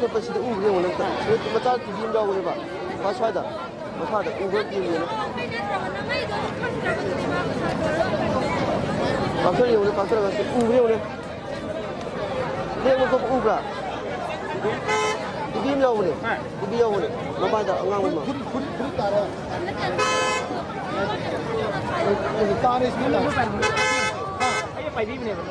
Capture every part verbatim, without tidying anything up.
ꯆꯠꯄꯁꯤꯗ ꯎꯕ꯭ꯔꯥ ꯌꯦꯡꯉꯣ ꯅꯪ꯫ ꯁꯤꯗ ꯃꯆꯥ ꯇꯤꯚꯤ ꯑꯃ ꯌꯥꯎꯕꯅꯦꯕ꯫ ꯃꯥ ꯁ꯭ꯋꯥꯏꯗ, ꯃꯈꯥꯗ ꯎꯕ꯭ꯔꯥ ꯌꯦꯡꯉꯣ꯫ ꯀꯥꯞꯊꯔ ꯌꯦꯡꯉꯨꯅꯦ, ꯀꯥꯞꯊꯔꯒ ꯁꯤ ꯎꯕ꯭ꯔꯥ ꯌꯦꯡꯉꯨꯅꯦ꯫ ꯂꯦꯡꯕ ꯈꯣꯠꯄ ꯎꯕ꯭ꯔꯥ? ꯇꯤꯚꯤ ꯑꯃ ꯌꯥꯎꯕꯅꯦ꯫ ꯇꯤꯚꯤ ꯌꯥꯎꯕꯅꯦ꯫ ꯃꯃꯥꯏꯗ ꯑꯉꯥꯡꯕ ꯑꯃ꯫ ꯐꯨꯔꯤꯠ, ꯐꯨꯔꯤꯠ, ꯐꯨꯔꯤꯠ ꯇꯥꯔꯦ꯫ ꯇꯥꯔꯦ, ꯁꯤꯗ ꯇꯥꯔꯦ꯫ ꯑꯩ ꯄꯥꯏꯕꯤꯕꯅꯦꯕ꯫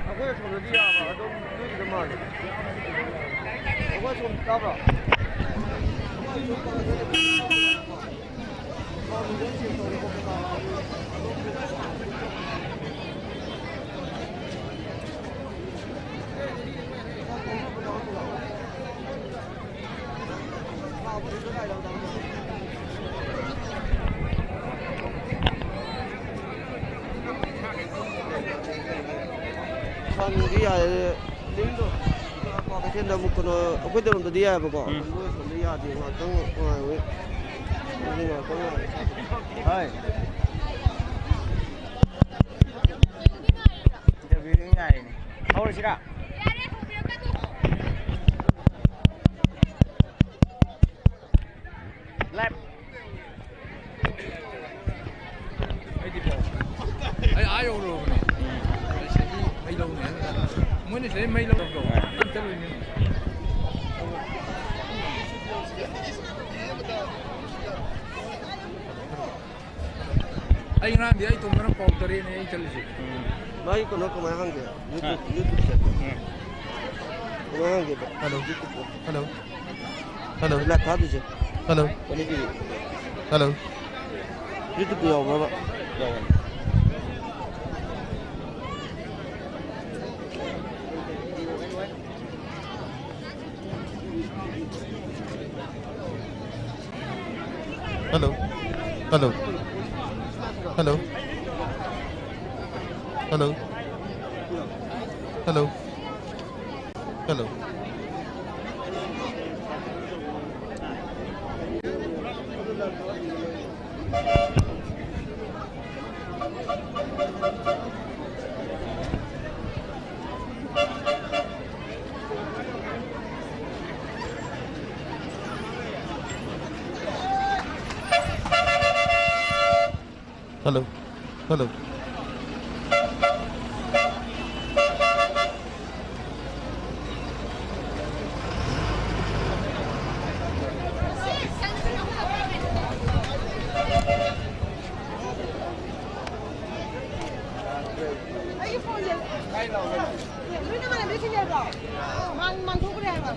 ꯑꯩꯈꯣꯏ ꯑꯁꯣꯝꯗꯗꯤ ꯌꯥꯕ, ꯑꯗꯨꯝ ꯅꯣꯏꯒꯤꯗ ꯃꯥꯜꯂꯦ꯫ ꯑꯩꯈꯣꯏ ꯑꯁꯣꯝ ꯇꯥꯕ꯭ꯔꯣ? ꯁꯪꯗꯤ ꯌꯥꯔꯦ꯫ ꯂꯤꯡꯗꯣ ꯀꯩꯊꯦꯜꯗ ꯑꯃꯨꯛ ꯀꯩꯅꯣ, ꯑꯩꯈꯣꯏ ꯇꯧꯔꯝꯗꯗꯤ ꯌꯥꯏꯑꯕꯀꯣ꯫ ꯎꯝ꯫ ꯅꯣꯏ ꯁꯣꯝꯗ ꯌꯥꯗꯦ, ꯉꯥꯛꯇꯪ ꯉꯥꯏꯌꯣ꯫ ꯑꯗꯨꯗꯤ ꯉꯥꯛꯇꯪ ꯉꯥꯏꯌꯣ꯫ ꯍꯣꯏ꯫ ꯏꯟꯇꯔꯚꯤꯌꯨꯗꯤ ꯉꯥꯏꯔꯤꯅꯦ꯫ ꯍꯧꯔꯁꯤꯔꯥ? ꯂꯥꯏꯚ꯫ ꯑꯩꯗꯤ ꯄꯥꯎ꯫ ꯑꯩ ꯑꯥ ꯌꯧꯔꯨꯔꯕꯅꯦ꯫ ꯑꯩ ꯁꯤꯗꯤ ꯃꯩ ꯂꯧꯅꯤ ꯍꯥꯏꯅ꯫ ꯃꯣꯏꯅ ꯁꯤꯗꯩ ꯃꯩ ꯂꯧꯔꯕꯗꯣ꯫ ꯍꯣꯏ꯫ ꯌꯥꯝ ꯆꯠꯂꯣꯏꯅꯦ꯫ ꯑꯩ ꯉꯔꯥꯡꯗꯤ ꯑꯩ ꯏꯇꯣꯝꯇꯅ ꯄꯥꯎ ꯇꯔꯦꯠꯅꯦ ꯑꯩ ꯆꯠꯂꯤꯁꯦ꯫ ꯎꯝ꯫ ꯃꯥꯒꯤ ꯀꯩꯅꯣ ꯀꯃꯥꯏꯅ ꯍꯪꯒꯦ? ꯍꯥ? YouTube, YouTube ꯁꯦ꯫ ꯎꯝ꯫ ꯑꯉꯥꯡꯒꯤꯗꯣ꯫ ꯍꯜꯂꯣ꯫ ꯍꯜꯂꯣ꯫ ꯍꯜꯂꯣ꯫ ꯂꯥꯏꯚ ꯊꯥꯗꯣꯏꯁꯦ꯫ ꯍꯜꯂꯣ꯫ ꯀꯔꯤꯒꯤ? ꯍꯜꯂꯣ꯫ YouTube ꯇ ꯌꯥꯎꯕ꯭ꯔꯕ? ꯌꯥꯎꯕꯅꯤ꯫ Hello. Hello. Hello. Hello. Hello. Hello. Hello. ꯑꯩꯒꯤ ꯐꯣꯟꯁꯦ ꯅꯣꯏ ꯅꯃꯥꯟꯅꯕꯤꯁꯤꯡ ꯂꯩꯕ꯭ꯔꯣ? ꯃꯥꯡ-, ꯃꯥꯡꯊꯣꯛꯈ꯭ꯔꯦ ꯍꯥꯏꯕ꯫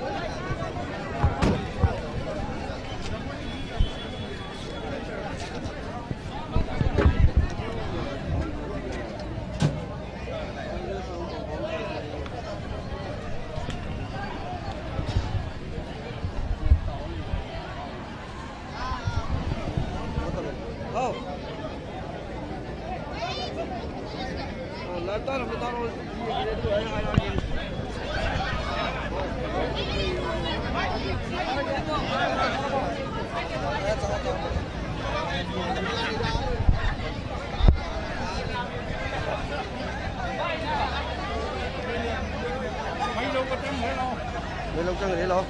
ꯍꯥꯎ꯫ ꯑ, ꯂꯥꯏꯞ ꯇꯥꯔꯝꯃꯦ, ꯇꯥꯔꯣ꯫ ꯃꯩ ꯂꯧ ꯆꯪꯈ꯭ꯔꯦ, ꯂꯥꯛꯑꯣ꯫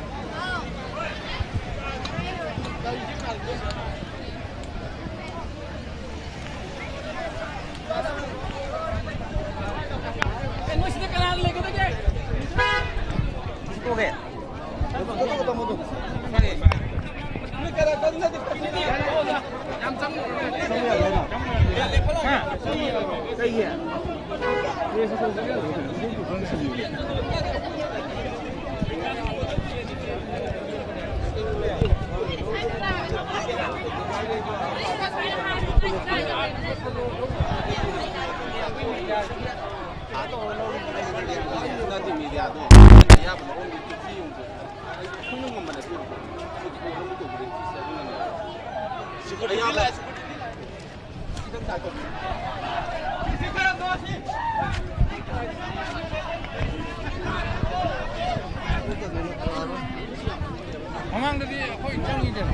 ꯅꯣꯏ ꯁꯤꯗ ꯀꯅꯥ ꯂꯩꯒꯗꯒꯦ? ꯁꯤ ꯇꯣꯛꯑꯒꯦ꯫ ꯌꯥꯝ ꯆꯪꯉꯨ꯫ ꯍꯥ? ꯀꯩꯒꯤ? ꯃꯃꯥꯡꯗꯗꯤ ꯑꯩꯈꯣꯏ ꯆꯪꯉꯤꯗꯅ꯫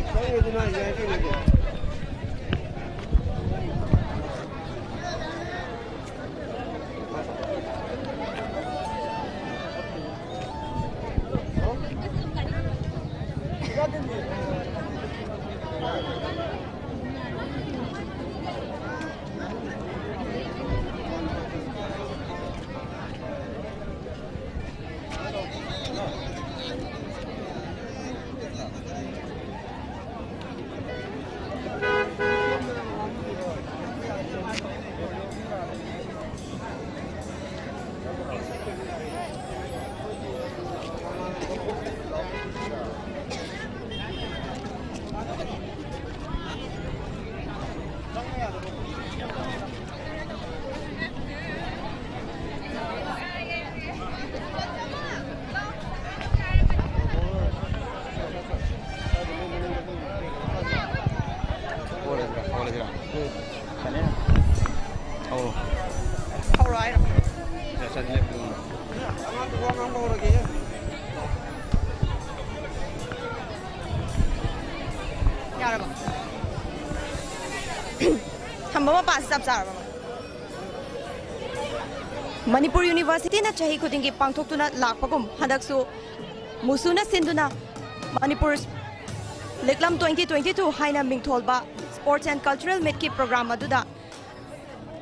ꯍꯧꯔꯣ꯫ ꯍꯧꯔꯣ ꯍꯥꯏꯔꯣ? ꯌꯥꯔꯕꯣ? ꯊꯝꯕ ꯃꯄꯥꯁꯤ ꯆꯞ ꯆꯥꯔꯕꯣ? ꯃꯅꯤꯄꯨꯔ ꯌꯨꯅꯤꯚꯔꯁꯤꯇꯤꯅ ꯆꯍꯤ ꯈꯨꯗꯤꯡꯒꯤ ꯄꯥꯡꯊꯣꯛꯇꯨꯅ ꯂꯥꯛꯄꯒꯨꯝ, ꯍꯟꯗꯛꯁꯨ ꯃꯨꯁꯨꯅ ꯁꯤꯟꯗꯨꯅ ꯃꯅꯤꯄꯨꯔ ꯂꯤꯛꯂꯝ twenty twenty two ꯍꯥꯏꯅ ꯃꯤꯡꯊꯣꯜꯕ Sports and Cultural Meetꯀꯤ program ꯑꯗꯨꯗ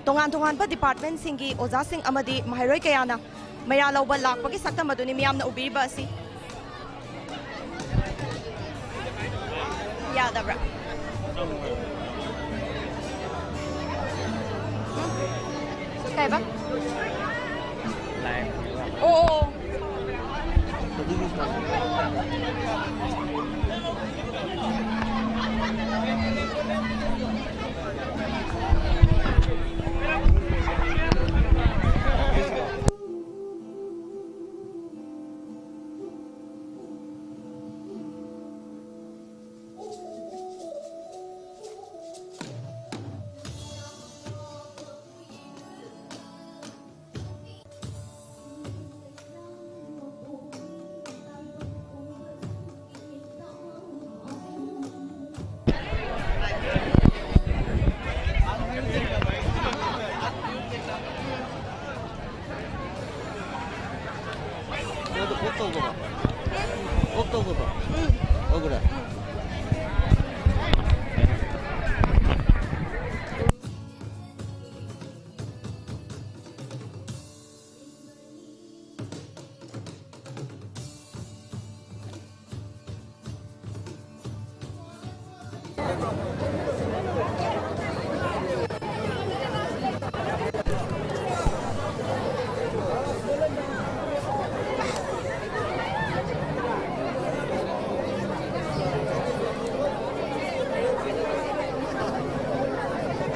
ꯇꯣꯉꯥꯟ ꯇꯣꯉꯥꯟꯕ departmentꯁꯤꯡꯒꯤ ꯑꯣꯖꯥꯁꯤꯡ ꯑꯃꯗꯤ ꯃꯍꯩꯔꯣꯏ ꯀꯌꯥꯅ ꯃꯩꯔꯥ ꯂꯧꯕ ꯂꯥꯛꯄꯒꯤ ꯁꯛꯇꯝ ꯑꯗꯨꯅꯤ ꯃꯤꯌꯥꯝꯅ ꯎꯕꯤꯔꯤꯕ ꯑꯁꯤ꯫ ꯌꯥꯗꯕ꯭ꯔꯥ? ꯀꯩꯕ? ꯑꯣ, ꯑꯣ, ꯑꯣ꯫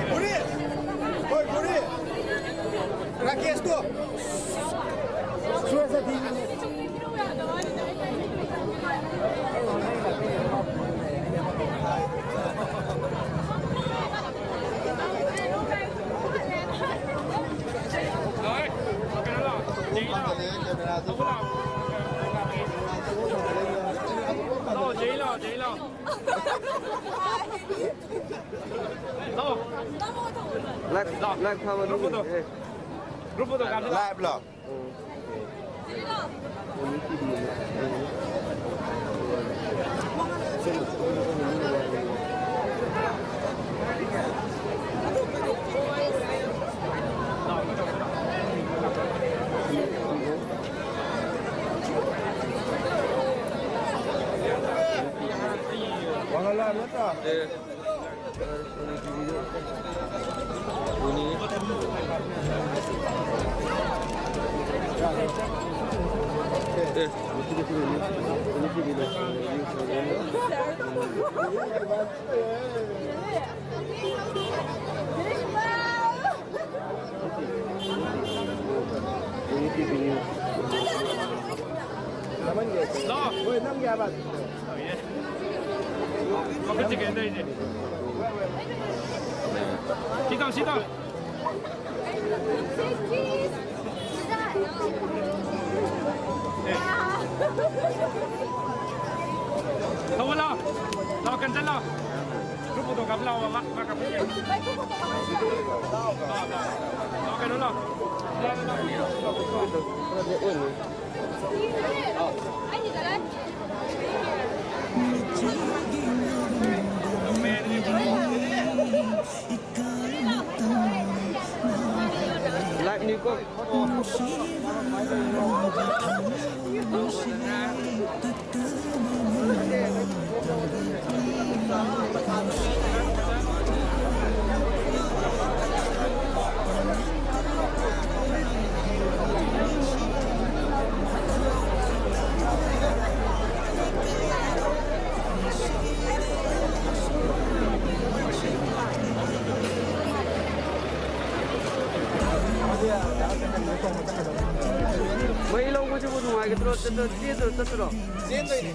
ꯕꯣꯔꯤꯁ! ꯍꯣꯏ, ꯕꯣꯔꯤꯁ! ꯔꯥꯀꯦꯁꯇꯣ! ꯁꯨꯔꯖ ꯊꯤꯕꯅꯦ꯫ ꯂꯥꯛꯑꯣ, ꯖꯦ ꯂꯥꯛꯑꯣ, ꯖꯦ ꯂꯥꯛꯑꯣ꯫ ꯂꯥꯛꯑꯣ꯫ ꯂꯥꯏꯚ, ꯂꯥꯛꯑꯣ꯫ ꯂꯥꯏꯚ ꯊꯥꯕ ꯒ꯭ꯔꯨꯞ ꯐꯣꯇꯣ꯫ ꯑꯗꯨꯒꯤꯅꯦ꯫ ꯒ꯭ꯔꯨꯞ ꯐꯣꯇꯣ ꯀꯥꯞꯁꯤ ꯂꯥꯛꯑꯣ꯫ ꯂꯥꯏꯚ ꯂꯣ? ꯋꯥꯡꯍꯜꯂꯣ ꯍꯥꯏꯕ ꯅꯠꯇ꯭ꯔꯣ? ꯂꯥꯛꯑꯣ꯫ ꯍꯣꯏ, ꯅꯝꯒꯦ ꯍꯥꯏꯕ꯫ ꯃꯈꯨꯠꯁꯦ ꯀꯩꯅꯣ ꯇꯧꯔꯤꯁꯦ꯫ ꯁꯤ ꯇꯧ, ꯁꯤ ꯇꯧ꯫ ꯊꯧꯕ ꯂꯥꯎ꯫ ꯂꯥꯎ, ꯀꯟ ꯆꯠꯂꯣ꯫ ꯒ꯭ꯔꯨꯞ ꯐꯣꯇꯣ ꯀꯥꯞ ꯂꯥꯎ, ꯃꯥ, ꯃꯥ ꯀꯥꯞꯄꯛꯀꯦ꯫ ꯂꯥꯎ, ꯂꯥꯎ꯫ ꯂꯥꯎ, ꯀꯩꯅꯣ ꯂꯥꯎ꯫ ꯂꯥꯎ, ꯂꯥꯎ꯫ ꯑꯩꯗꯤ ꯀꯗꯥꯏ? Live ꯅꯤꯀꯣ꯫ ꯃꯩ ꯂꯧꯕꯁꯤꯕꯨ ꯅꯨꯡꯉꯥꯏꯒꯗ꯭ꯔꯣ? ꯆꯠꯇ꯭ꯔꯣ? ꯆꯦꯟꯗ꯭ꯔꯣ? ꯆꯠꯇ꯭ꯔꯣ? ꯆꯦꯟꯗꯣꯏꯅꯦ꯫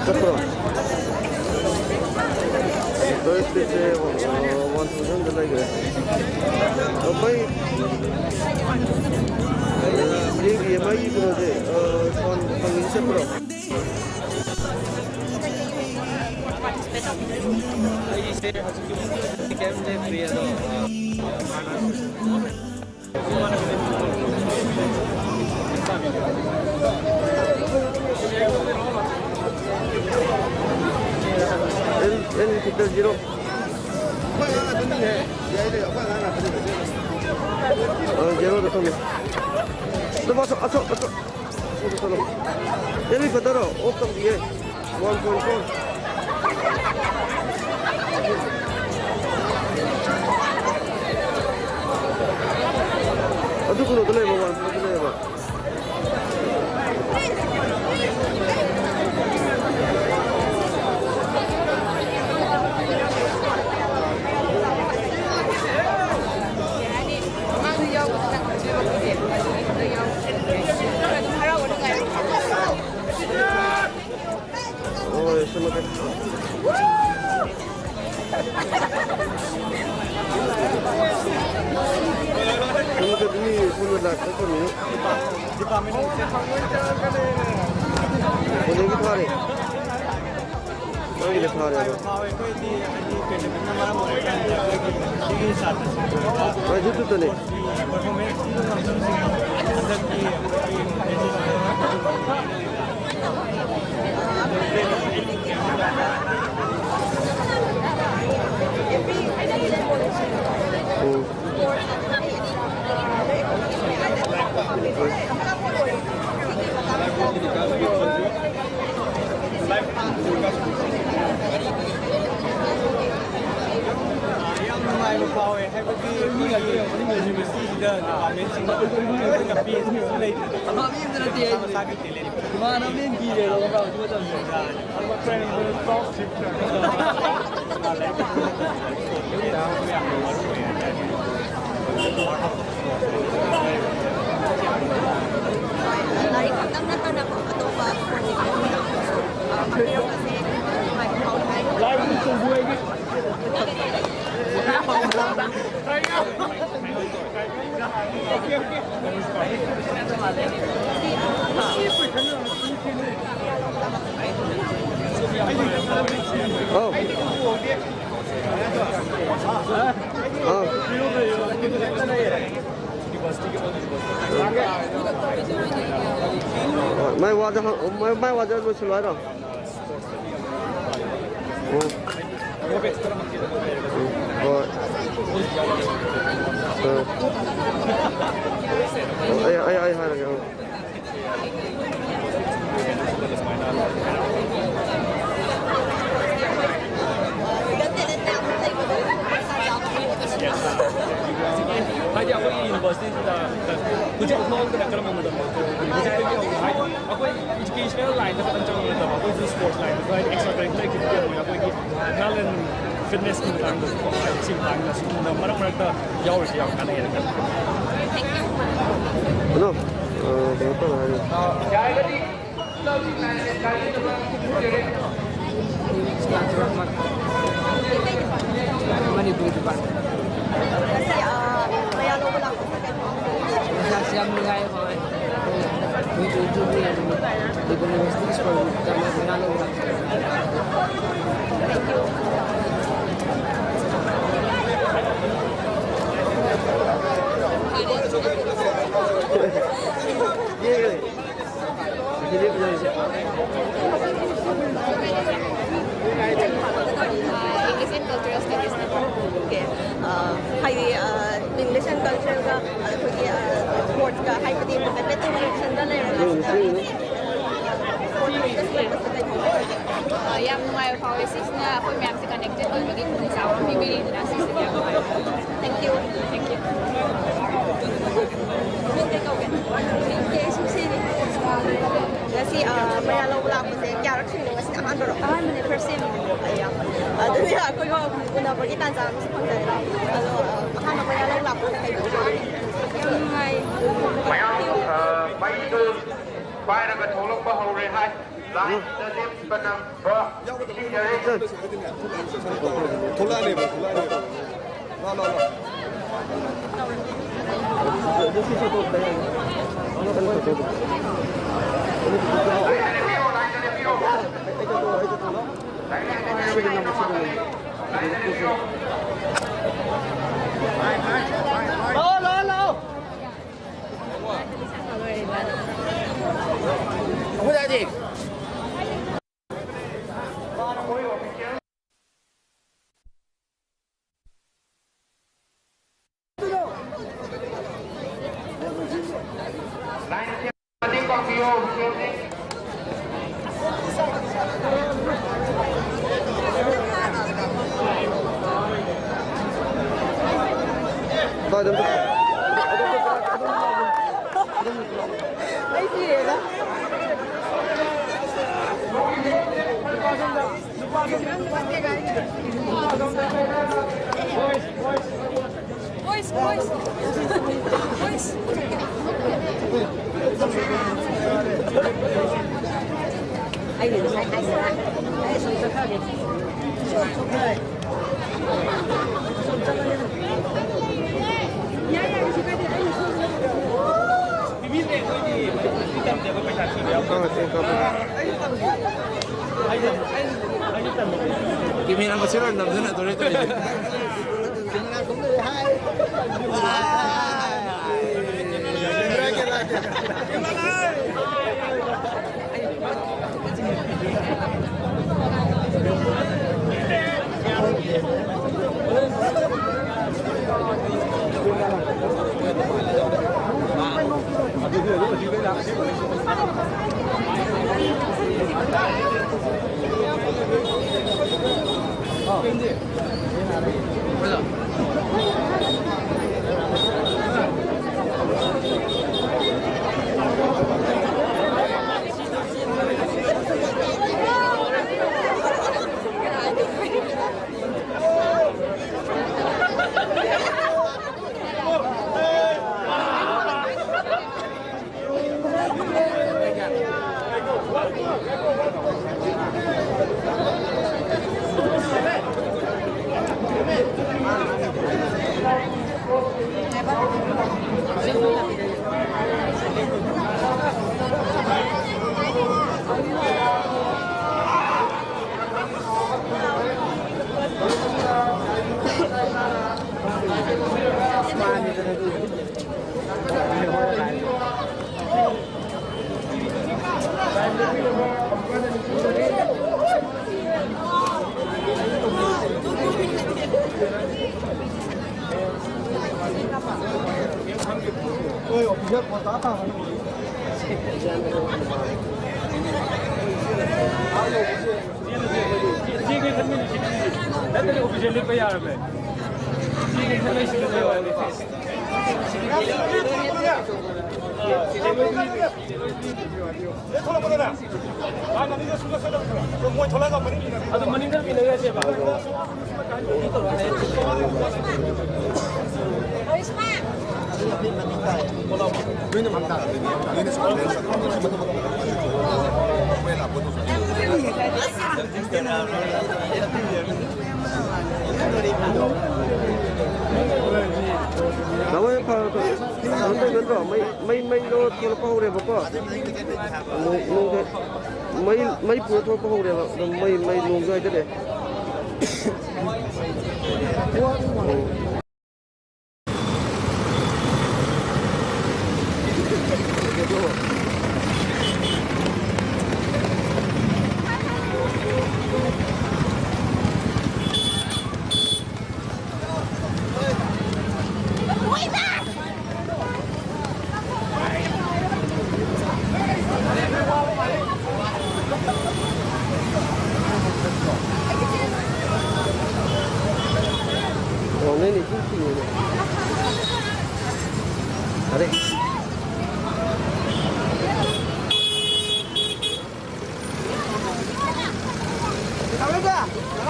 ꯆꯠꯄ꯭ꯔꯣ? ꯇꯣꯏ ꯁ꯭ꯄꯤꯠꯁꯦ ꯋꯥꯟ ꯊꯥꯎꯖꯟꯗ ꯂꯩꯈ꯭ꯔꯦ꯫ ꯑ, ꯃꯩ, ꯑ, ꯌꯦꯡꯗꯤꯌꯦ, ꯃꯩꯒꯤ ꯀꯩꯅꯣꯁꯦ, ꯑ, ꯁꯥꯎꯟ ꯐꯪꯉꯤꯁꯦ ꯆꯠꯄ꯭ꯔꯣ? ꯑꯩꯁꯦ ꯍꯧꯖꯤꯛꯀꯤ ꯀꯩꯝ ꯂꯦꯞꯇ꯭ꯔꯤ, ꯑꯗꯣ, ꯑ, ꯍꯥꯟꯅ ꯑꯦꯜ, ꯑꯦꯜ ꯐꯤꯜꯇꯔ ꯖꯤꯔꯣ꯫ ꯑ, ꯖꯤꯔꯣꯗ ꯊꯝꯃꯦ꯫ ꯑꯗꯨꯝ ꯑꯁꯣ-, ꯑꯁꯣ-, ꯑꯁꯣ-, ꯑꯁꯣꯝꯗ ꯆꯠꯂꯣ꯫ ꯑꯦꯜ ꯐꯤꯜꯇꯔꯔꯣ? ꯑꯣꯐ ꯇꯧꯗꯤꯌꯦ꯫ One point four. ꯑꯗꯨ ꯀꯩꯅꯣꯗ ꯂꯩꯕ, ꯋꯥꯟ ꯄꯣꯏꯟꯗ ꯂꯩꯕ꯫ ꯍꯣꯏ, ꯁꯦꯝꯃꯛꯀꯦ꯫ ꯁꯣꯝꯗ ꯃꯤ ꯁꯣꯝꯗ ꯂꯥꯛꯄ ꯐꯪꯉꯤ꯫ ꯀꯣꯂꯦꯖꯀꯤ ꯊꯥꯔꯦ꯫ ꯅꯪꯒꯤꯗ ꯊꯥꯔꯦꯕ꯫ ꯍꯣꯏ, ꯌꯨꯇ꯭ꯌꯨꯕꯇꯅꯦ꯫ ꯎꯝ꯫ ꯄꯥꯝꯃꯦ꯫ ꯁꯤꯡꯅ ꯑꯩꯈꯣꯏꯅ ꯄꯦꯟꯁꯤꯡꯁꯨ ꯂꯩꯇ꯭ꯔꯦ꯫ ꯃꯁꯥ ꯃꯁꯥꯒꯤ talent꯫ ꯏꯃꯥꯟꯅꯕꯅ ꯍꯦꯟꯅ ꯀꯤꯔꯦꯕ ꯃꯃꯥꯡ ꯃꯇꯝꯗ꯫ ꯂꯥꯏꯔꯤꯛ ꯈꯛꯇꯪ ꯅꯠꯇꯅꯀꯣ, ꯑꯇꯣꯞꯄ ꯁ꯭ꯄꯣꯔꯠꯁ ꯃꯈꯜ ꯃꯌꯥꯝꯗꯁꯨ, ꯑ, ꯄꯥꯡꯊꯣꯛꯄꯁꯦ ꯅꯨꯡꯉꯥꯏꯕ ꯐꯥꯎꯏ ꯍꯥꯏ꯫ ꯑꯧ꯫ ꯑꯧ꯫ ꯍꯣꯏ, ꯃꯥꯏ ꯋꯥꯗ ꯍꯪ-, ꯃꯥꯏ, ꯃꯥꯏ ꯋꯥꯗ ꯂꯣꯏꯁꯤꯜꯂꯣ ꯍꯥꯏꯔꯣ? ꯎꯝ꯫ ꯎꯝ, ꯍꯣꯏ꯫ ꯑ꯫ ꯑꯩ, ꯑꯩ, ꯑꯩ ꯍꯥꯏꯔꯒꯦ, ꯑ꯫ ꯍꯥꯏꯗꯤ ꯑꯩꯈꯣꯏꯒꯤ ꯌꯨꯅꯤꯚꯔꯁꯤꯇꯤꯁꯤꯗ ꯍꯧꯖꯤꯛ ꯍꯧꯔꯛꯄꯗ ꯀꯔꯝꯕ ꯃꯇꯝꯗ ꯍꯧꯖꯤꯛꯇꯒꯤ ꯍꯧꯅ ꯍꯥꯏꯗꯤ ꯑꯩꯈꯣꯏ ꯏꯖꯨꯀꯦꯁꯅꯦꯜ ꯂꯥꯏꯟꯗ ꯈꯛꯇꯪ ꯆꯪꯕ ꯅꯠꯇꯕ, ꯑꯩꯈꯣꯏꯁꯨ ꯁ꯭ꯄꯣꯔꯠꯁ ꯂꯥꯏꯟꯗꯁꯨ, ꯍꯥꯏꯗꯤ ꯑꯦꯛꯁꯇ꯭ꯔꯥ ꯀꯔꯤꯀꯨꯂꯔ ꯑꯦꯛꯇꯤꯚꯤꯇꯤ ꯑꯣꯏꯅ ꯑꯩꯈꯣꯏꯒꯤ ꯍꯦꯜꯊ ꯑꯦꯟ ꯐꯤꯠꯅꯦꯁꯀꯤ ꯃꯇꯥꯡꯗꯁꯨ, ꯍꯥꯏꯗꯤ ꯁꯤ ꯃꯇꯥꯡꯗ ꯁꯤꯒꯨꯝꯕꯗ ꯃꯔꯛ ꯃꯔꯛꯇ ꯌꯥꯎꯔꯤꯁꯦ ꯌꯥꯝ ꯀꯥꯟꯅꯩꯌꯦꯅ ꯈꯜꯂꯤ꯫ Hello, ꯑ, ꯀꯩꯅꯣ ꯇꯧꯔꯣ ꯍꯥꯏꯔꯦ꯫ ꯃꯅꯤꯄꯨꯔꯤ ꯗꯤꯄꯥꯔꯠꯃꯦꯟ꯫ ꯉꯁꯤ, ꯑ, ꯃꯌꯥ ꯂꯧꯕ ꯂꯥꯛꯄꯁꯦ ꯀꯩꯅꯣ? ꯃꯁꯥꯁꯤ ꯌꯥꯝ ꯅꯨꯡꯉꯥꯏ, ꯍꯣꯏ꯫ ꯑꯩꯈꯣꯏ ꯇ꯭ꯋꯦꯟꯇꯤ ꯇꯨꯒꯤ ꯂꯤꯀꯣꯟ ꯌꯨꯅꯤꯚꯔꯁꯤꯇꯤ ꯁ꯭ꯀꯨꯜꯗ ꯃꯌꯥ ꯂꯧꯕ ꯂꯥꯛꯄꯅꯦ꯫ English and Cultural Studies ꯅꯠꯇ꯭ꯔꯣ? Okay. ꯑ, ꯍꯥꯏꯗꯤ, ꯑ, English and Cultureꯒ, ꯑ, ꯑꯩꯈꯣꯏꯒꯤ, ꯑ, sportsꯀ ꯍꯥꯏꯕꯗꯤ ꯃꯇꯝ ꯅꯠꯇꯦ, connection ꯈꯔ ꯂꯩꯔꯒ ꯎꯝ, ꯎꯝ꯫ Sportsꯀ ꯁꯤꯒꯨꯝꯕꯁꯦ ꯀꯩꯅꯣ? ꯑ, ꯌꯥꯝ ꯅꯨꯡꯉꯥꯏꯕ ꯐꯥꯎꯋꯦ꯫ ꯁꯤꯁꯤꯅ ꯑꯩꯈꯣꯏ ꯃꯌꯥꯝꯁꯦ connected ꯑꯣꯏꯕꯒꯤ ꯈꯨꯗꯣꯡꯆꯥꯕ ꯑꯃ ꯄꯤꯕꯤꯔꯤꯗꯅ, ꯁꯤꯁꯤꯅ ꯌꯥꯝ ꯅꯨꯡꯉꯥꯏꯕ ꯐꯥꯎꯋꯦ꯫ Thank you. Thank you. ꯃꯤꯡ ꯀꯩ ꯀꯧꯒꯦ? ꯃꯤꯡ ꯀꯦ ꯁꯨꯡꯁꯤꯅꯤ꯫ ꯉꯁꯤ, ꯑ, ꯃꯌꯥ ꯂꯧꯕ ꯂꯥꯛꯄꯁꯦ ꯀꯌꯥꯔꯛ ꯁꯨꯏꯅꯣ? ꯉꯁꯤꯅ ꯑꯍꯥꯟꯕꯔꯣ? ꯑꯍꯥꯟꯕꯅꯦ, first time꯫ ꯑꯩꯌꯥ꯫ ꯑꯗꯨꯅ ꯑꯩꯈꯣꯏꯒ ꯎꯅꯕꯒꯤ ꯇꯥꯟꯖꯥ ꯑꯃꯁꯨ ꯐꯪꯖꯔꯦ꯫ ꯑꯗꯣ, ꯑ, ꯑꯍꯥꯟꯕ ꯃꯌꯥ ꯂꯧꯕ ꯂꯥꯛꯄꯁꯦ ꯀꯩ ꯐꯤꯕꯝ? ꯌꯥꯝ ꯅꯨꯡꯉꯥꯏ꯫ ꯃꯌꯥꯝ, ꯑ, ꯃꯩꯗꯨ ꯄꯥꯏꯔꯒ ꯊꯣꯛꯂꯛꯄ ꯍꯧꯔꯦ ꯍꯥꯏ꯫ ꯂꯥꯏꯟꯗ ꯂꯦꯞꯄ ꯅꯪꯕ ꯅꯤꯡꯁꯤꯡꯖꯔꯤ꯫ ꯊꯣꯛꯂꯛꯑꯅꯦꯕ, ꯊꯣꯛꯂꯛꯑꯅꯦꯕ꯫ ꯂꯥꯎ, ꯂꯥꯎ, ꯂꯥꯎ꯫ ꯂꯥꯎ, ꯂꯥꯎ, ꯂꯥꯎ꯫ ꯑꯩꯈꯣꯏ ꯃꯇꯦꯡ ꯄꯥꯡꯕꯤꯌꯣ꯫ ꯑꯩ ꯁꯤꯔꯦꯗ꯫ Boys, boys. Boys. ꯑꯩꯅ ꯉꯁꯥꯏ ꯍꯥꯏꯁꯤꯔꯥ? ꯑꯩ ꯁꯨꯝ ꯆꯠꯈ꯭ꯔꯒꯦ꯫ ꯌꯥꯏ, ꯌꯥꯏ, ꯀꯩꯁꯨ ꯀꯥꯏꯗꯦ꯫ ꯑꯩꯅ ꯁꯨꯝ ꯄꯤꯕꯤꯗ꯭ꯔꯦ, ꯑꯩꯈꯣꯏꯗꯤ ꯃꯅꯤꯄꯨꯔꯤ ꯇꯝꯗꯦ, ꯑꯩꯈꯣꯏ ꯄꯩꯁꯥ ꯊꯤꯕ ꯌꯥꯎꯗꯦ꯫ ꯀꯦꯃꯦꯔꯥ ꯃꯁꯦꯟ ꯑꯣꯏꯅ ꯅꯝꯁꯤꯟꯅꯗꯣꯔꯦ ꯇꯧꯔꯤꯁꯦ꯫ ꯀꯦꯃꯦꯔꯥ ꯁꯣꯝꯗ ꯂꯩ꯫ ꯍꯥꯏ꯫ ꯁꯤꯒꯤ ꯈꯟꯃꯤꯟꯅꯁꯤ꯫ ꯅꯠꯇ꯭ꯔꯗꯤ ꯑꯣꯐꯤꯁꯦꯜ ꯂꯦꯞꯄ ꯌꯥꯔꯕꯅꯦ꯫ ꯁꯤꯒꯤ ꯈꯟꯃꯤꯟꯅꯁꯤ ꯂꯦꯞꯄ ꯌꯥꯔꯕꯅꯦ꯫ ꯑꯗꯨ ꯃꯅꯤꯡꯗ ꯃꯤꯟꯅꯔꯁꯦꯕ꯫ ꯅꯠꯇ꯭ꯔꯣ? ꯃꯩ, ꯃꯩ, ꯃꯩꯗꯣ ꯊꯣꯛꯂꯛꯄ ꯍꯧꯔꯦꯕꯀꯣ꯫ ꯅꯣꯡ-, ꯅꯣꯡꯁꯦ ꯃꯩ, ꯃꯩ ꯄꯨꯔ ꯊꯣꯛꯂꯛꯄ ꯍꯧꯔꯦꯕ꯫ ꯑꯗꯨꯝ ꯃꯩ, ꯃꯩ ꯅꯣꯡꯁꯨ ꯍꯥꯏꯖꯜꯂꯛꯑꯦ꯫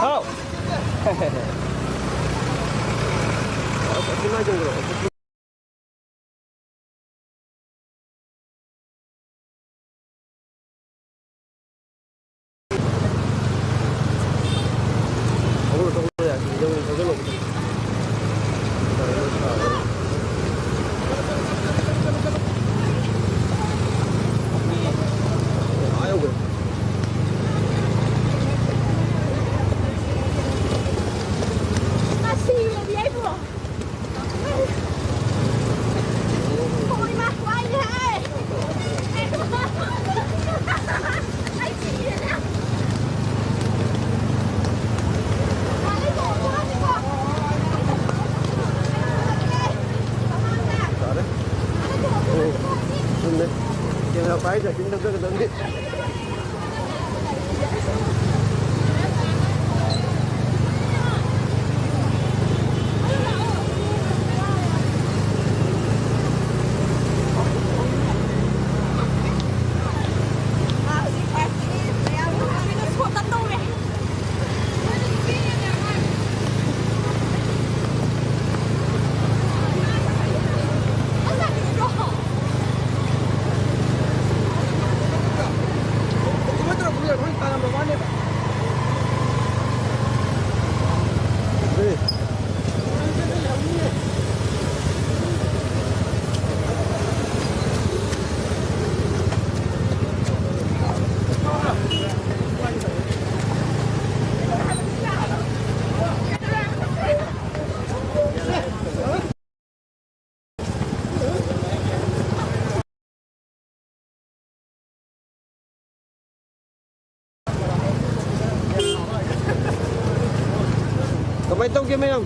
ꯍꯥꯎ꯫ ꯌꯥꯔꯦ꯫ ꯎꯝ, ꯆꯨꯝꯃꯦ꯫ ꯀꯦꯃꯦꯔꯥ ꯄꯥꯏꯗ꯭ꯔꯗꯤ ꯅꯝꯊꯒꯗꯕꯅꯤ꯫ ꯀꯃꯥꯏꯅ ꯇꯧꯒꯦ ꯃꯌꯥꯝ?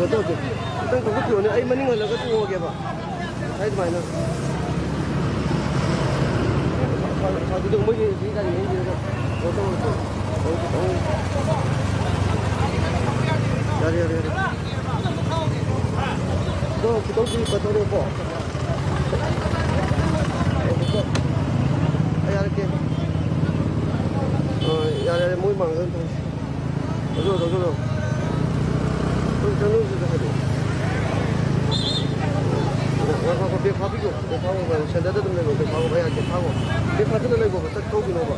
ꯀꯩꯅꯣ ꯇꯧꯗꯦ꯫ ꯈꯤꯇꯪ ꯊꯧꯒꯠꯄꯤꯌꯣꯅꯦ, ꯑꯩ ꯃꯅꯤꯡ ꯍꯜꯂꯒ ꯇꯣꯡꯉꯒꯦꯕ꯫ ꯉꯁꯥꯏ ꯑꯗꯨꯃꯥꯏꯅ꯫ ꯑꯗꯨꯗ ꯃꯣꯏꯒꯤ ꯍꯧꯖꯤꯛ ꯒꯥꯔꯤ ꯍꯦꯟꯕꯤꯔꯒ ꯀꯩꯅꯣ ꯇꯧꯔꯁꯦ꯫ ꯌꯥꯔꯦ, ꯌꯥꯔꯦ, ꯌꯥꯔꯦ꯫ ꯑꯗꯣ ꯈꯤꯇꯪ ꯊꯧꯒꯠꯄꯤꯌꯣꯀꯣ꯫ ꯑꯩ ꯌꯥꯔꯛꯀꯦ꯫ ꯑ, ꯌꯥꯔꯦ, ꯌꯥꯔꯦ, ꯃꯣꯏ ꯃꯥꯡꯗ ꯑꯗꯨꯝ ꯊꯧꯁꯤ꯫ ꯊꯧꯖꯤꯜꯂꯣ, ꯊꯧꯖꯤꯜꯂꯣ꯫ ꯍꯣꯏ, ꯆꯪꯉꯨ, ꯁꯤꯗ ꯍꯥꯏꯗꯤ꯫ ꯉꯥꯏꯈꯣ, ꯉꯥꯏꯈꯣ, ꯕ꯭ꯔꯦꯛ ꯐꯥꯕꯤꯌꯣ, ꯕ꯭ꯔꯦꯛ ꯐꯥꯕꯤꯌꯣ, ꯁꯦꯟꯇꯔꯗ ꯑꯗꯨꯝ ꯂꯩꯌꯣ, ꯕ꯭ꯔꯦꯛ ꯐꯥꯕ ꯌꯥꯗꯦ, ꯐꯥꯈꯣ꯫ ꯕ꯭ꯔꯦꯛ ꯐꯥꯗꯅ ꯂꯩꯈꯣꯕ, ꯆꯠ ꯊꯧꯈꯤꯅꯣꯕ꯫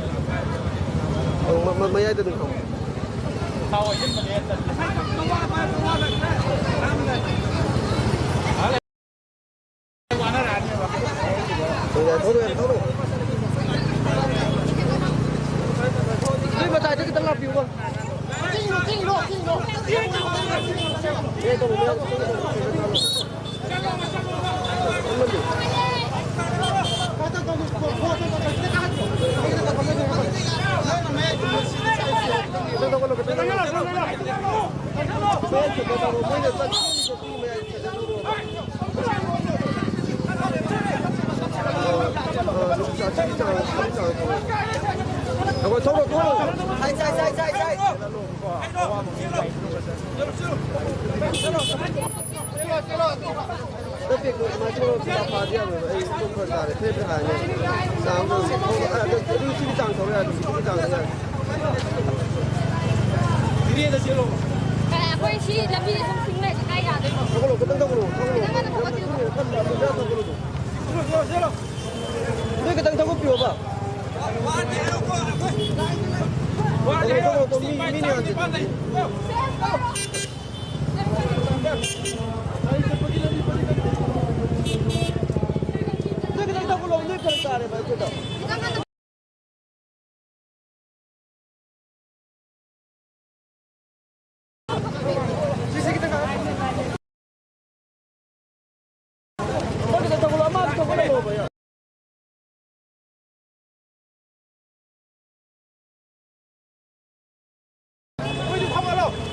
ꯑꯧ, ꯃ-, ꯃ-, ꯃꯌꯥꯏꯗ ꯑꯗꯨꯝ ꯊꯧ꯫ ꯅꯣꯏ ꯃꯇꯥꯏꯗ ꯈꯤꯇꯪ ꯂꯥꯛꯄꯤꯌꯨꯀꯣ꯫ ꯑꯩꯈꯣꯏ ꯁꯤ ꯂꯝꯕꯤꯁꯦ ꯁꯨꯝ ꯆꯤꯡ ꯂꯩꯔꯗꯤ ꯀꯥꯏ ꯌꯥꯗꯣꯏꯅꯣ? ꯈꯤꯇꯪ ꯉꯟꯅ ꯊꯧꯒꯠꯄꯤꯌꯨ꯫ ꯅꯣꯏ ꯈꯤꯇꯪ ꯊꯧꯒꯠꯄꯤꯌꯣꯕ꯫ ꯊꯧꯒꯠꯂꯣ, ꯊꯧꯒꯠꯂꯣ, ꯃꯤ, ꯃꯤ ꯃꯌꯥꯝꯁꯦ꯫ ꯅꯣꯏ ꯈꯤꯇꯪ ꯊꯧꯒꯠꯂꯣ, ꯅꯣꯏ ꯐꯔꯛ ꯇꯥꯔꯦꯕ ꯑꯩꯈꯣꯏꯗ꯫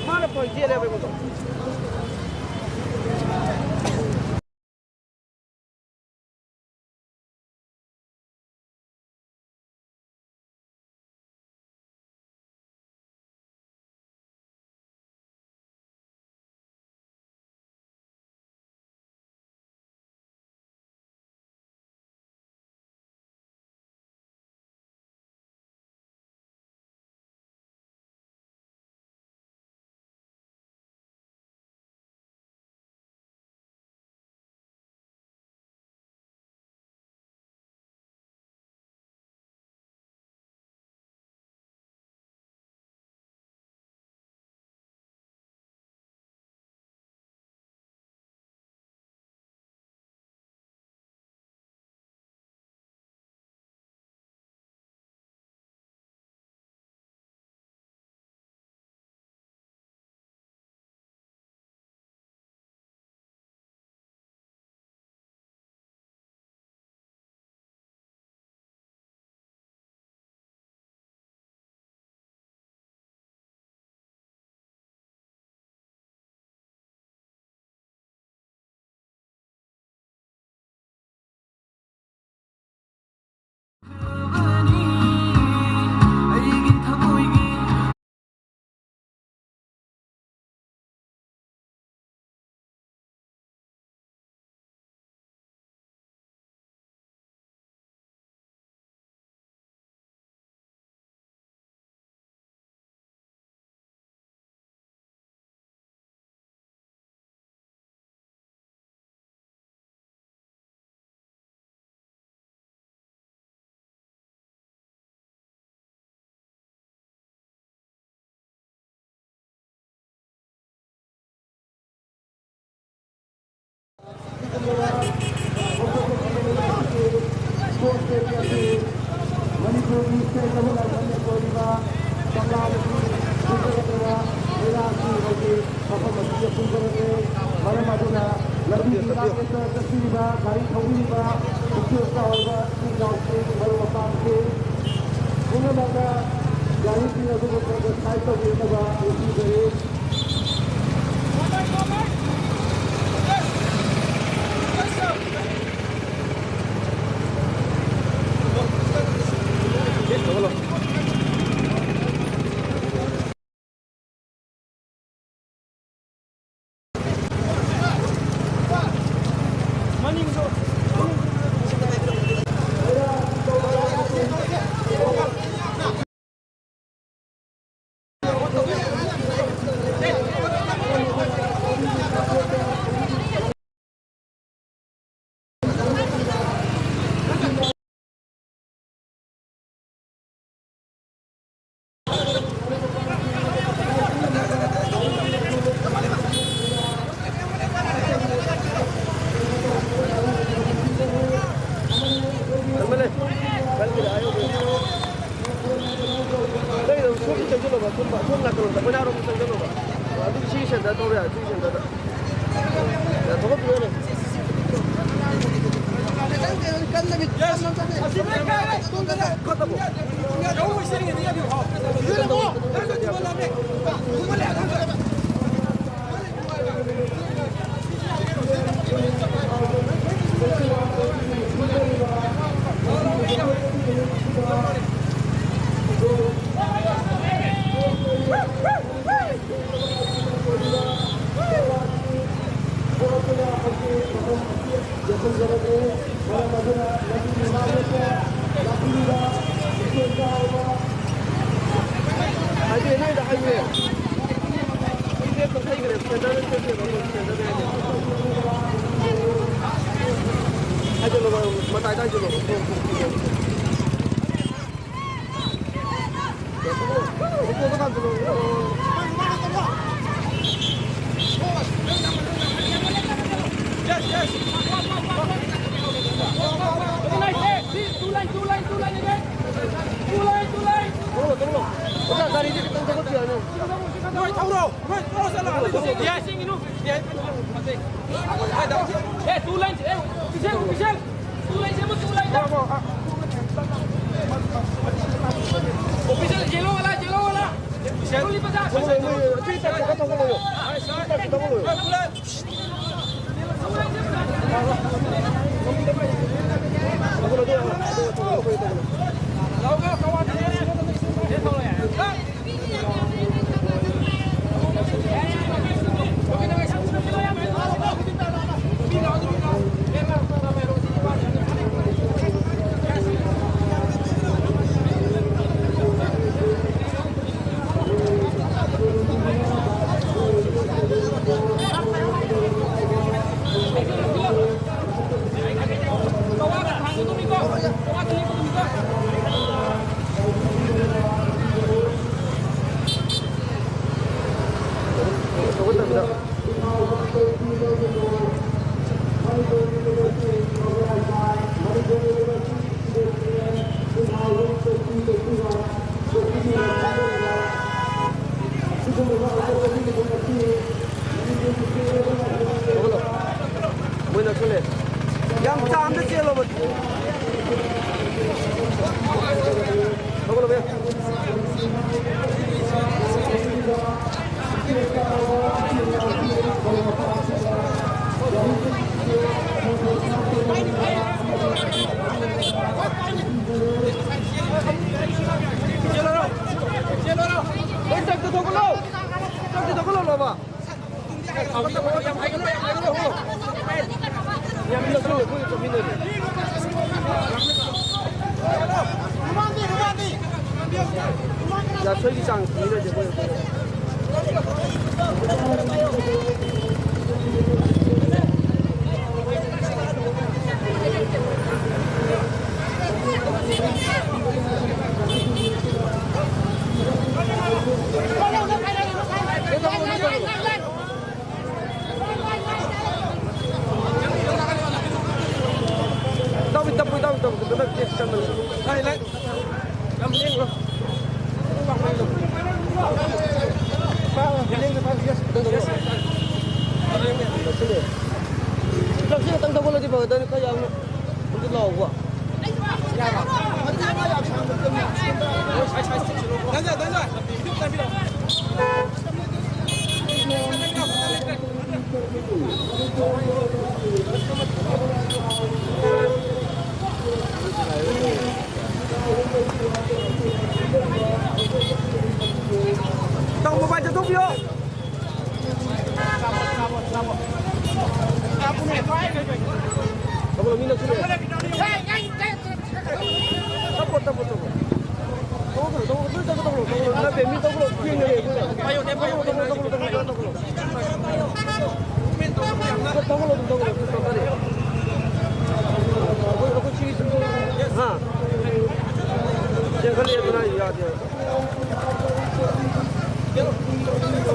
ꯃꯥꯅ ꯄꯣꯏꯟ ꯆꯦꯜꯂꯦꯕ ꯑꯩꯉꯣꯟꯗ꯫ ꯃꯅꯤꯄꯨꯔꯒꯤ ꯁ꯭ꯇꯦꯠ ꯑꯃꯅ ꯃꯅꯤꯄꯨꯔꯒꯤ ꯀꯪꯂꯥꯗꯒꯤ ꯄꯨꯖꯔꯛꯂꯕ ꯂꯩꯔꯥꯛꯀꯤ ꯍꯧꯖꯤꯛ ꯃꯐꯝ ꯑꯁꯤꯗ ꯄꯨꯖꯔꯛꯂꯦ꯫ ꯃꯔꯝ ꯑꯗꯨꯅ ꯂꯝꯕꯤꯒꯤ ꯅꯥꯀꯟꯗ ꯆꯠꯄꯤꯔꯤꯕ, ꯒꯥꯔꯤ ꯊꯧꯕꯤꯔꯤꯕ ꯄꯨꯛꯆꯦꯜ ꯆꯥꯎꯔꯕ ꯏꯆꯤꯜ ꯏꯅꯥꯎꯁꯤꯡ, ꯃꯔꯨꯞ ꯃꯄꯥꯡꯁꯤꯡ ꯄꯨꯝꯅꯃꯛꯅ ꯒꯥꯔꯤꯁꯤꯡ ꯑꯗꯨꯕꯨ ꯈꯔ ꯈꯔ ꯁꯥꯏꯠ ꯇꯧꯕꯤꯅꯕ ꯅꯤꯡꯁꯤꯡꯖꯔꯤ꯫ ꯁꯦꯟꯇꯔ ꯊꯣꯛꯂꯛꯑꯦ, ꯁꯤ ꯁꯦꯟꯇꯔꯗ꯫ ꯌꯥ, ꯊꯣꯛꯂꯛꯄꯤꯔꯣꯅꯦ꯫ ꯍꯥꯏꯗꯤ ꯅꯣꯏꯗ ꯍꯥꯏꯌꯨꯅꯦ꯫ ꯁꯤ ꯂꯦꯞꯇ ꯊꯩꯈ꯭ꯔꯦ, ꯁꯦꯟꯇꯔꯗ ꯆꯠꯈ꯭ꯔꯦꯕ, ꯑꯩꯈꯣꯏ ꯁꯦꯟꯇꯔꯗ ꯍꯥꯏꯗꯤ꯫ ꯍꯥꯏꯖꯜꯂꯣ, ꯃꯇꯥꯏꯗ ꯍꯥꯏꯖꯜꯂꯣ꯫ Official, yellow वाला, yellow वाला। ꯌꯥꯁꯣꯏꯒꯤ ꯆꯥꯡ ꯄꯤꯔꯗꯤ ꯑꯩꯈꯣꯏ ꯏꯇꯥꯎꯕꯤ, ꯇꯞꯄꯨ, ꯏꯇꯥꯎꯕꯤ, ꯇꯞꯄꯨ, ꯈꯤꯇꯪ ꯆꯦꯛ ꯆꯪꯕꯅꯤ꯫ ꯂꯥꯏ, ꯂꯥꯏ꯫ ꯌꯥꯝ ꯂꯦꯡꯒꯅꯨ꯫ ꯂꯧꯁꯤ ꯈꯛꯇꯪ ꯊꯧꯒꯠꯂꯗꯤ ꯐꯒꯗꯕꯅꯤ, ꯈꯔ ꯌꯥꯝꯅ ꯑꯝꯇ ꯂꯥꯎꯕ꯫ ꯏꯇꯥꯎ, ꯃꯣꯕꯥꯏꯜ ꯆꯠꯊꯣꯛꯄꯤꯌꯣ꯫ ꯇꯥꯃꯣ, ꯃꯤ ꯅꯛꯁꯤꯜꯂꯛꯑꯦ꯫ ꯇꯞꯄꯣ, ꯇꯞꯄꯣ, ꯇꯞꯄꯣ꯫ ꯇꯧꯒꯅꯨ, ꯇꯧꯒꯅꯨ, ꯇꯧꯒꯅꯨ, ꯇꯧꯒꯅꯨ꯫ ꯅꯠꯇꯦ, ꯃꯤ ꯇꯧꯒꯅꯨ, ꯊꯦꯡꯅꯔꯦ ꯑꯩꯈꯣꯏ꯫ ꯇꯧꯒꯅꯨ, ꯇꯧꯒꯅꯨ, ꯇꯧꯒꯅꯨ, ꯇꯧꯒꯅꯨ꯫ ꯇꯧꯒꯅꯨ, ꯑꯗꯨꯝ ꯇꯧꯒꯅꯨ, ꯇꯧꯒꯅꯨ꯫ ꯑꯩꯈꯣꯏ, ꯑꯩꯈꯣꯏ ꯁꯤꯒꯤ ꯁꯨꯝ ꯇꯧꯒꯅꯨ꯫ ꯍꯥ? ꯆꯦꯟꯈꯠꯂꯛꯑꯦ ꯑꯗꯨꯅ ꯌꯥꯗꯦ꯫